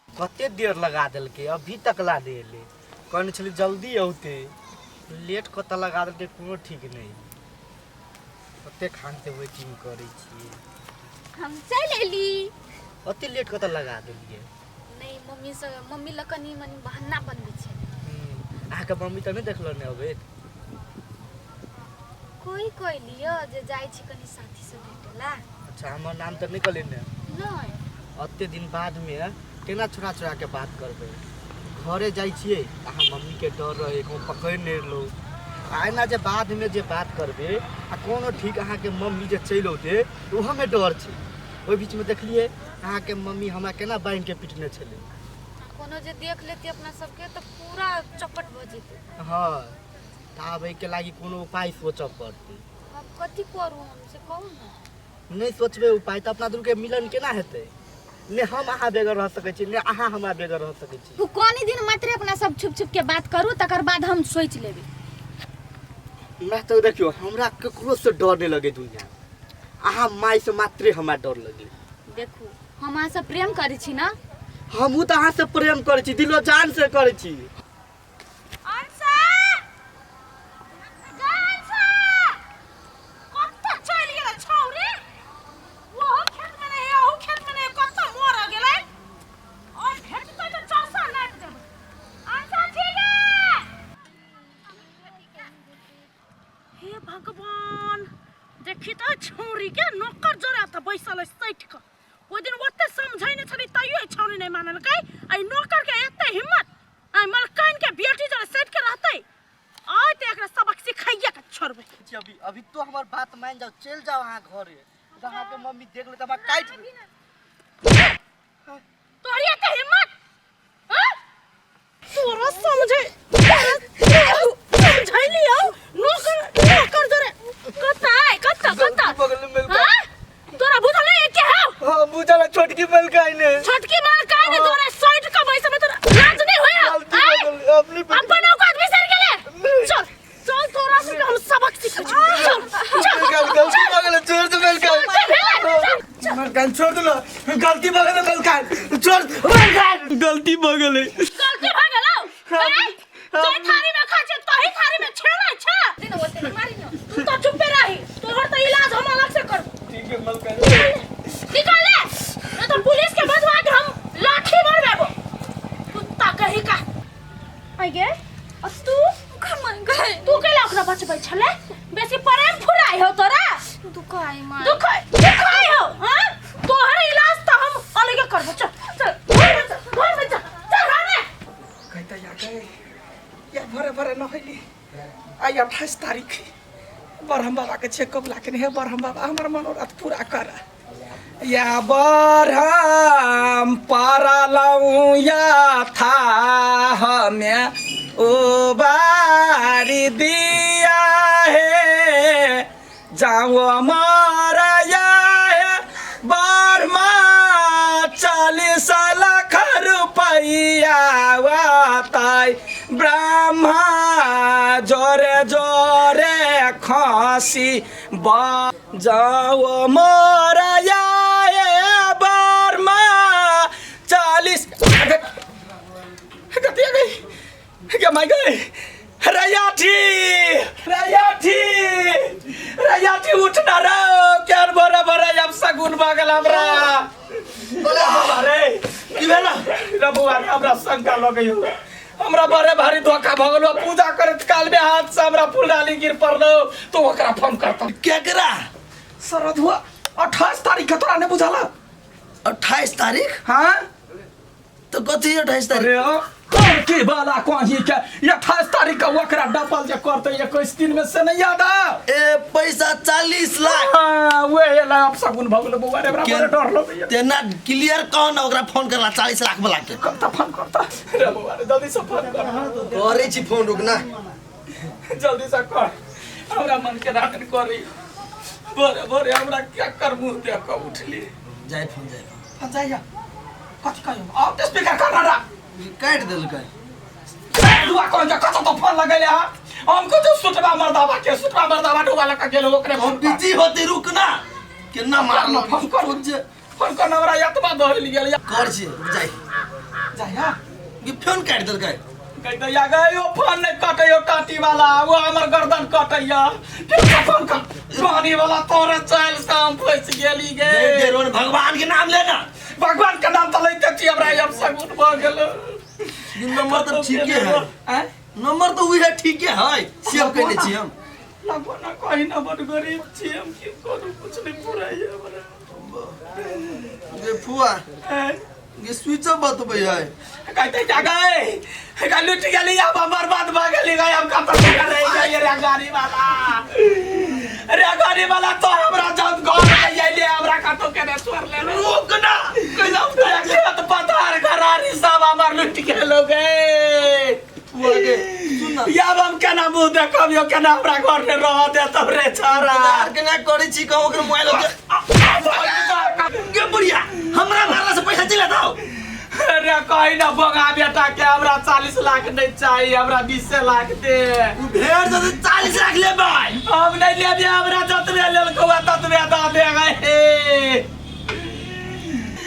कते देर लगा देलकै, अभी तक ला नहि एलै। कहने छलै जल्दी औतै, लेट कतऽ लगा देलकै कोनो ठीक नहि। कते खान से वेटिंग करै छियै। हम चलि एली। ओते लेट कतऽ लगा देलियै? नहि, मम्मी से मम्मी लग कनि मनि बहाना बनबै छै। अहाँके मम्मी तऽ नहि देखलो ने अबैत? कोई कोई लिअ जे जाइ छी कनि साथी से भेटला। अच्छा, हमर नाम तऽ नहि कहलियै ने? नहि। ओते दिन बादमे केना चोरा चोरा के बात करबै? घरे जाइ छियै, अहाँ मम्मीके डर रहै कोनो पकड़ि नहि लो। आ एना जे बादमे जे बात करबै आ कोनो ठीक अहाँके मम्मी जे चलि औतै तऽ ओहोमे डर छै। ओहि बीचमे देखलियै अहाँके मम्मी हमरा केना बान्हिके पिटने छलै। कोनो जे देख लेतै अपना सबके तऽ पूरा चौपट भऽ जेतै। हँ, तऽ आब एहिके लागि कोनो उपाय सोचऽ पड़तै। आब कथी करू हम से कहू ने। नहि सोचबै उपाय तऽ अपना दुनूके मिलन केना हेतै? ने हम अहाँ बेगर रह सकै छी, ने अहाँ हमरा बेगर रह सकै छी। तू कनी दिन मात्रे अपना सब छुप छुप के बात करू, तकर बाद हम सोचि लेबै। मैं तो देखियो, हमरा ककरो से डर नहीं लगे दुनिया, अहाँ माय से मात्रे हमरा डर लगे। देखू, हम अहाँ से प्रेम करै छी ना। हमहूँ तऽ अहाँ से प्रेम करै छी, दिलो जान से करै छी। अंशा! गे अंशा! कतऽ चलि गेलै छौरी? ओहो खेतमे नहि है, ओहू खेतमे नहि है, कतऽ मरऽ गेलै? और भेटतै तऽ चौसा नापि देबै। अंशा छी गे! हे भगवान, देखी तऽ छौरी के नौकर जरा तऽ बैसल अछि सटि कऽ। ओहि दिन ओते समझैने छली तैयो ई छौरी नहि मानलकै। आ ई नौकर के एते हिम्मत, आ मलकाइन के बेटी जरे सटि के रहतै। आइ तऽ एकरा सबक सिखाइए के छोड़बै। छी अभी अभी तो हमर बात मान जाओ, चल जाओ अहाँ घरे। तो अहाँ के मम्मी देख ले त हमरा काटि दे। तोहरी एते हिम्मत? हाँ? तोरा समझे समझैलियौ नौकर नौकर जरे कता आइ कता कता बगल में मिल हाँ? तोरा बुझल नहीं के हौ? हां, बुझल है, छोटकी मलकाइन है। छोटकी मलकाइन तोरा सैट के बैसे में तोरा लाज नहीं होया? गलती आँय? हो गेल, अपनी अपन औकात बिसरि गेले। चल चल, तोरा से हम सबक सिखै छी। चल चल। गलती भऽ गेलै, छोड़ दे मलकाइन। गलती भेलै, चल। मलकाइन छोड़ दे, गलती भऽ गेलै मलकाइन, छोड़ मलकाइन, गलती भऽ गेलै। गलती भऽ गेलौ? आँय? जै थारी में खाइ छै तही थारी में छेड़ै छै। दिन ओते नहि मारी न। तू तो चुप्पे रही, तोहर तो इलाज हम अलग से करबो। ठीक है मलकाइन। निकल ले, नहीं तो पुलिस के बजवा के हम लाठी मारबेबो। कुत्ता कही का। आई गे, आ तू गए। तू केला ओकरा बचबै छले? बेसी प्रेम फुराइ हो तोरा? दुखाइ माय। दुखाइ दुखाइ हो? हाँ, तोहर इलाज तो हम अलगे करबो। चल चल घर में चल, घर में चल, चल घर में। कहता या गए या भरे भरे नहैली। आइ 28 तारीख ब्रह्म बाबा के चेकअप लाके हे ब्रह्म बाबा हमर मनोरथ पूरा कर। या ब्रह्म परलौं या था हमें ओ बारी दिया हे जाओ मरया हे ब्रह्मा 40 लाख रुपैया वाताई ब्रह्मा जोरे जोरे खसी जाओ मरया हे ब्रह्मा 40 कतिया गई क्या माय गई? रैयाठी रैयाठी रैयाठी उठना रो क्या भरे भरे अब सगुन भगल हमरा। अरे की भेल रे बौआ रे, हमरा शंका लगैयो, हमरा बड़े भारी धोखा भऽ गेलो। पूजा करैत काल में हाथ से हमरा फूलडाली गिर पड़लो तो ओकरा फोन करता। केकरा? सरधुआ 28 तारीख के तोरा नहीं बुझल? 28 तारीख? हाँ। तो कथी 28 तारीख? अरे के वाला कहीं के 28 तारीख के ओकरा डबल जे करते 21 दिन में से नहीं याद आ? ए पैसा 40 लाख। हाँ, वे एला अब सगुन भऽ गेलो बौआ रे, हमरा बड़े डर लगैया। तेना क्लियर कौन ओकरा फोन करला 40 लाख वाला के? करता फोन करता रे बौआ रे, जल्दी से फोन कर। करे छी फोन, रुक ना जल्दी से कर, हमरा मन के राखन करी भोरे भोरे हमरा क्या कर मुंह देख के उठली। जाय फोन, जाय फोन। फोन जाइया कथी कहियो? आउ स्पीकर कर ना काटि देलकै। ढुआ कौन जा कत तो फोन लगैले हा हम को तो सुटबा मर्दावा के सुटबा मर्दावा ढुआ लगा गेल ओकरे हम फोन कर। बिजी होते रुक ना केना मारलो फोन कर। जे फोन कर हमरा यातमा दहल गेल कर छे रुक जाई जा या ये फोन काट देलकै कहि दैया गए यो फोन नहीं कटैयो काटी वाला वो हमर गर्दन कटैया फिर से फोन कर पानी वाला तोरे चल से हम फंस गेली गे दे दे रोन भगवान के नाम लेना भगवान के नाम तो लेते छी हमरा अब सगुन भऽ गेल ये नंबर तो ठीके है आँय? नंबर तो उहे ठीके है सेव केने छी हम लगो ना कहीं ना बड़ गरीब छी हम की करू कुछ नहीं पुराइए हमरा ये फुआ आँय? ये स्विच ऑफ बतबै है कहते जा गए का लुट गेली अब हम बर्बाद भऽ गेली गए हम कतऽ रहि गेलियै रे गाड़ी वाला रे गाड़ी वाला तो हमरा जब घर ले अइले हमरा कतौ के ने छोड़ ले रुक ना कैला खेत पथार घरारी सब हमर लुट गेलो गे फुआ के सुन ना याब हम केना मुँह देखब यो केना हमरा घर में रह देतौ रे छोरा इंतजार केना करै छी कहूँ ओकर मोबाइल के बुढ़िया हमरा मारला से पैसा चला दो अरे कही ना बोगा बेटा के हमरा 40 लाख नहीं चाहिए हमरा 20 लाख दे उ भेड़ जते 40 लाख लेबै हम नहीं लेबे हमरा जतबे लेलको ततबे दऽ दे गए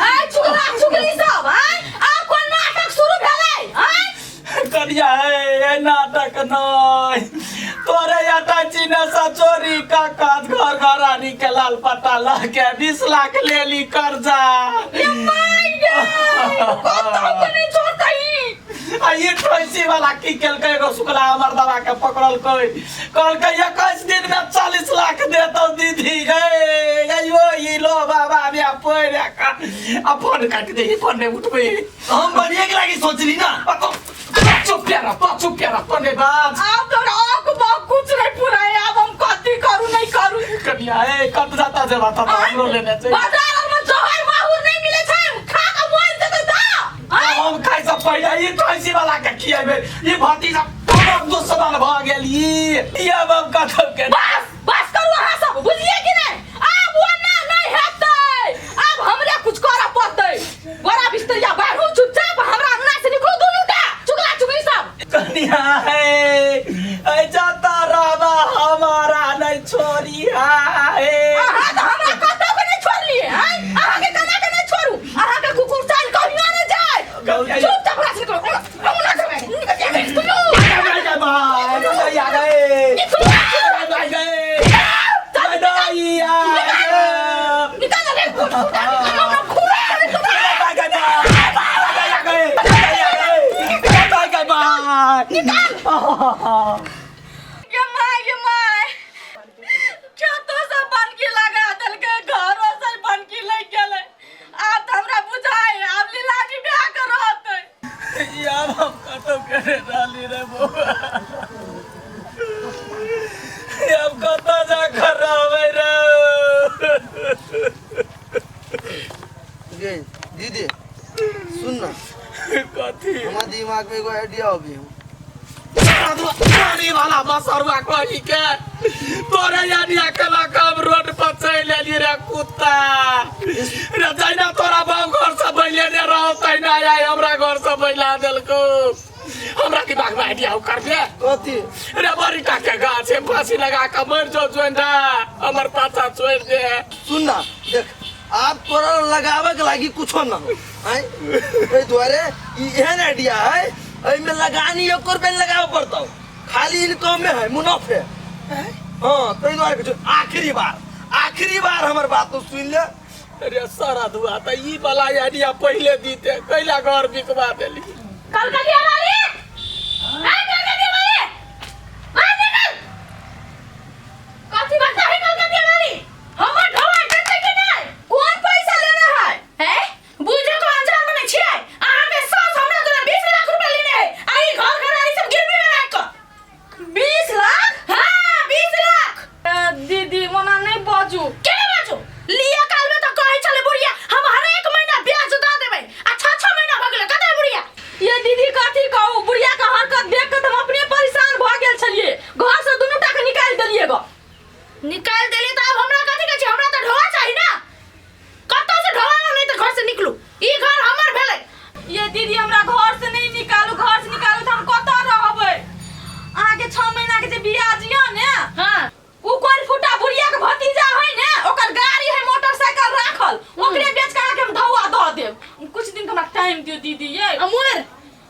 आय चुगला चुगली सब आय आब कोन नाटक शुरू भेलै आय कनिया हे नाटक नहीं तोरे आटा चीना सा चोरी का काज घर घरानी के लाल पटा ला के 20 लाख ले ली कर्जा ये my गे कतौ के नहीं छोड़तै आ ये ठोसी वाला की केलकै एगो शुक्ला हमर दवा के पकड़लकै कहलकै 21 दिन में 40 लाख देतौ दीदी गे गयो ई लो बाबा बे पैर आ फोन काटि दे फोन नहीं उठबै हम बढ़िया के लागी सोचली ना आ तो चुप प्यारा तो चुप प्यारा तो नहीं बाज आब तो आँख बाप कुछ नहीं पुराए आब हम कथी करू नहीं करू कनिया ए कट जाता जे बात तो हमरो लेने छै बाजार में जहर माहुर नहीं मिले छै खा के मर जेतै त आँय? हम खाइ से पहिले ई ठैसी वाला के खिएबै ई भतीजा हमर दुश्मन भऽ गेल ई ई अब हम कतौ के बस बस करू अहाँ सब बुझलिए कि नहीं आब ओना नहीं हेतै आब हमरे कुछ करऽ पड़तै गोरा बिस्तरिया बाहर चुपचाप हमरा अंगना से निकलू दुनू टा चुगला चुगली सब कनिया है ऐ जाता रहबा हमारा नहीं छोड़ी है अहाँ तऽ हमरा कतौ के नहीं छोड़लिए आँय अहाँ के केना के नहीं छोड़ू अहाँ के कुकुर चाल कहियो नहीं जाय चुपचाप हमरा से निकलू अंगना से निकलू निकल रे कुकुर निकल हमरा खुरा गे my गे my खेतो सब बनकी लगा देलकै घरो सब बनकी लागि गेलै आब तऽ हमरा बुझाइ आब लीलाजी भए कऽ रहतै गे दीदी सुन ना कथी हमार दिमाग में एगो आइडिया अभी हम पानी वाला मसरुआ कही के तोरे यानी अकेला कम रोड पर चल एली रे कुत्ता रे जैना तोरा बाप घर से बैले रे रहो तैना आय हमरा घर से बैला देलको हमरा दिमाग में आइडिया कर दे कथी रे बड़ी टा के गाछ है फांसी लगा के मर जो जोइन रे हमर पाछा छोड़ दे सुन ना देख आप तोरा लगावे के लागी कुछो ना हो आय एहि दुआरे ई एहन आइडिया है एहिमे लगानी एको रुपया नहीं लगावे पड़तौ खाली इनकम में है मुनाफे हाँ ताहि दुआरे कहै छौ, आखिरी बार हमर बात तो सुन ले अरे सारा दुआ त ई वाला आइडिया पहिले दीते कैला घर बिकवा देली कलकतिया वाली आय कलकतिया वाली आय निकल कथी बात है कलकतिया वाली हमर ढोआ देतै कि नहीं कोन पैसा लेना है हैं बुझे को अनजान बने छियै अहाँ के सास हमरा द्वारा 20 लाख रुपया लेने है आ ई घर घरारी सब गिरवी में राख क 20 लाख हां 20 लाख दीदी ओना नहीं बाजू केना बाजू लिया काल में तो कहै छले बुढ़िया हम हर एक महीना ब्याज द देबै आ छह छह महीना भ गेलै कतै बुढ़िया ये दीदी कथी कहू बुढ़िया के हरकत देख के तऽ हम अपने परेशान भऽ गेल छलियै घर से दुनू टा के निकालि देलियै गो निकालि देलियै तऽ आब हमरा कथी के छै हमरा तऽ ढोआ चाही ना कतौ से ढोआ नहीं तऽ घर से निकलू ई घर हमर भेलै ये दीदी हमरा घर से नहीं निकालू घर से निकालू तऽ हम कतऽ रहबै अहाँके 6 महीना के जे ब्याज यऽ ने, हाँ। उ कोन फुटा बुढ़िया के भतीजा है ने, ओकर गाड़ी है मोटरसाइकिल राखल, ओकरे बेच के अहाँके हम धौआ दऽ देब। कुछ दिन के हमरा टाइम दियौ दीदी ये। आ मोर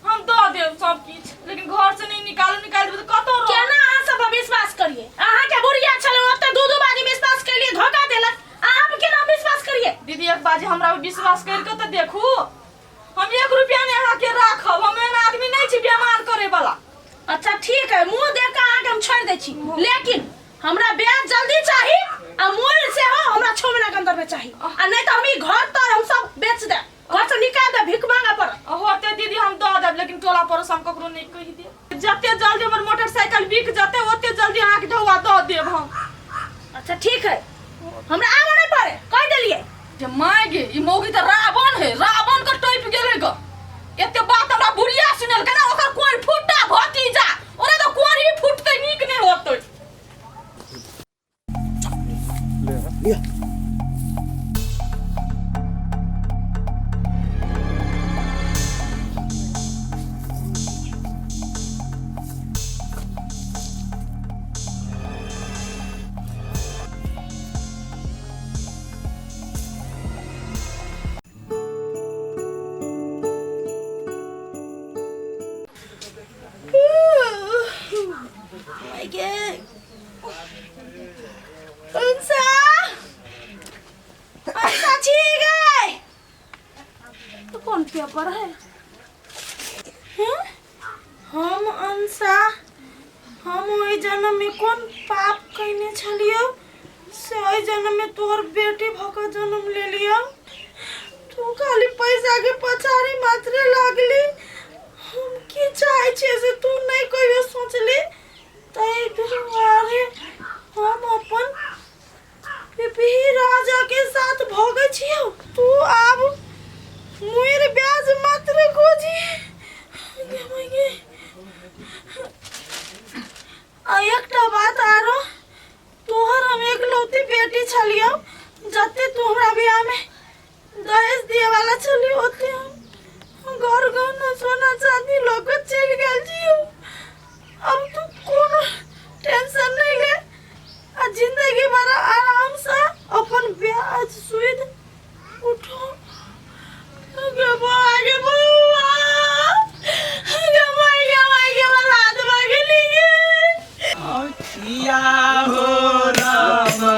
हम दऽ देब सब किछु, लेकिन घर से नहीं निकालू, निकालि देबै तऽ कतौ रहब। केना अहाँ सब पर विश्वास करिए? अहाँ के बुढ़िया छलै, ओते दू दू बाजी विश्वास केलिए, धोखा देलक। अहाँ पर केना विश्वास करिए? दीदी, एक बाजी हमरा पर विश्वास कर के तऽ देखू, हम एक रुपया नहीं अहाँ के राखब। हम एहन आदमी नहीं छी बेमान करे वाला। अच्छा ठीक है, मुंह देख के अहाँ के हम छोड़ दै छी, लेकिन हमरा ब्याज जल्दी चाही आ मोल से हो हमरा 6 महीना के अंदर में चाही, आ नहीं तो हम ई घर तर हम सब बेच देब, घर से निकाल देब, भीख मांगे पड़त। होते दीदी, हम दऽ देब, लेकिन टोला पड़ोस हम ककरो नहीं कहि देब। जते जल्दी हमर मोटरसाइकिल बिक जते ओते जल्दी अहाँ के ढौआ दऽ देब हम। अच्छा ठीक है, हमरा आबऽ नहीं पड़े, कह देलिए। जे माय गे, ई मौगी तऽ रावण है, रावण के टपि गेलै ग। एते बात हमरा बुढ़िया सुनेलकै ना, ओकर कोन फुट्टा भतीजा, ओना तऽ कोन भी फुटतै नीक नहि होतै। अंसा अंसा छी गए तो कौन पेपर है? हैं? हम अंसा, हम ओहि जन्म में कोन पाप कयने छलियौ से ओहि जन्म में तोहर बेटी भऽ कऽ जन्म लेलियौ। तू खाली पैसा के पछाड़ी मात्रे लागली। हम की चाहै छियै से तू नहि कहियो सोचली। ताहि दुआरे हम अपन पिपही राजा के साथ भगै छियौ, तू आब मुइर ब्याज मात्र खोजी। गे माय गे। आ एकटा बात आरो, तोहर हम एकलौती बेटी छलियौ, जते तू हमरा बियाह में दहेज दिए वाला छली ओते हम घर गहना सोना चांदी लऽ कऽ चलि गेल छियौ। अब तू कोनो टेंशन नहीं ले आ जिंदगी भर आराम से अपन ब्याज सुद उठो। गे बौआ, गे बौआ, गे माय गे माय गे, बर्बाद भऽ गेली गे। किया हो रामा,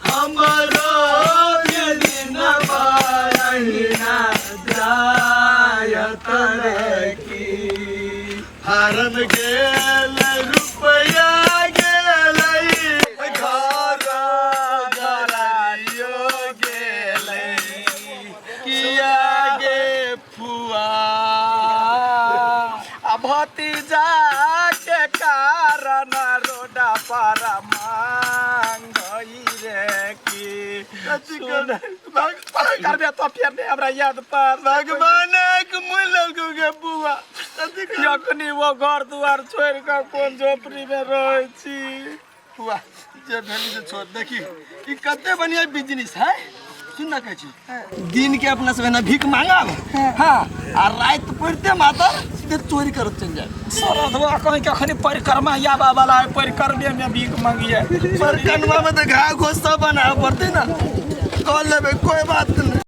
हमरो दिन बारहिना जायत रे की हरन गेल रुपया गेलै, घर घरारियो गेलै। किया गे फुआ, आ भतीजा के कारण रोडा पर मांगई रे की सुन करबे तो फेर नहीं हमरा याद पर। भगवानक मुँह लगू गे बुआ। जखनी वो घर दुआर छोड़ के कोन झोपड़ी में रहै छी। फुआ, जे भेली से छोड़, देखी ई कते बढ़िया बिजनेस है। सुन ना, कहै छी दिन के अपना सब एना भीख मांगब, हाँ, आ रात पड़ते मातर सीधे चोरी करत चल जाए। सरधवा कहीं कखनी परिक्रमा आबा वाला है, परिक्रमे में भीख मांगिए। परिक्रमा में तो घाव घोस सब बनावे पड़ते ना, कह लेबे कोई बात नहीं।